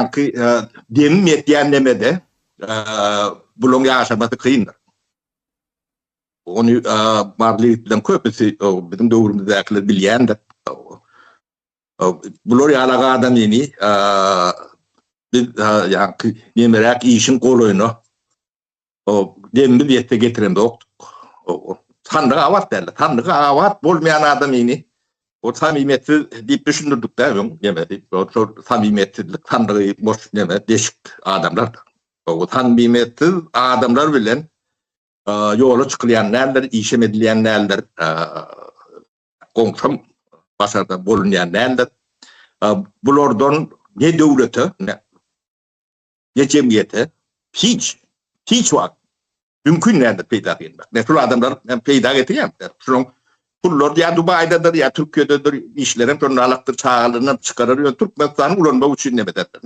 Ýaňky demim ýetýän nemede bulaň ýaşamasy kyndyr. Ony maryly ýigitleriň köpüsi biziň döwrümizdäkiler bilýändir. Bular ýalak adamyny biz ýaňky nemeräk işiň golaýyna demimiz ýetse getiremzokdyk. Sandyk abat däldi. Sandyk abat bolmaýan adamyny o samimiýetsiz diýip düşündirdik-dä öň nemesi. Şol samimiýetsizlik sandygy boş neme deşik adamlardyr. O samimiýetsiz adamlar bilen ýola çykylýan däldir, işem edilýän däldir, goňşam başarda bolunýan däldir. Bulardan ne döwlete, ne ne jemgyýete hiç, hiç wagt mümkin däldir peýda gelmek. Ne şul adamlar hem peýda getirýär. Şunuň pullar ýa Dubaýdadyr, ýa Türkiýededir, işlerem şonda alakdyr, çagalarynam çykarar, ýöne Türkmenistany ulanmak üçin neme ederler.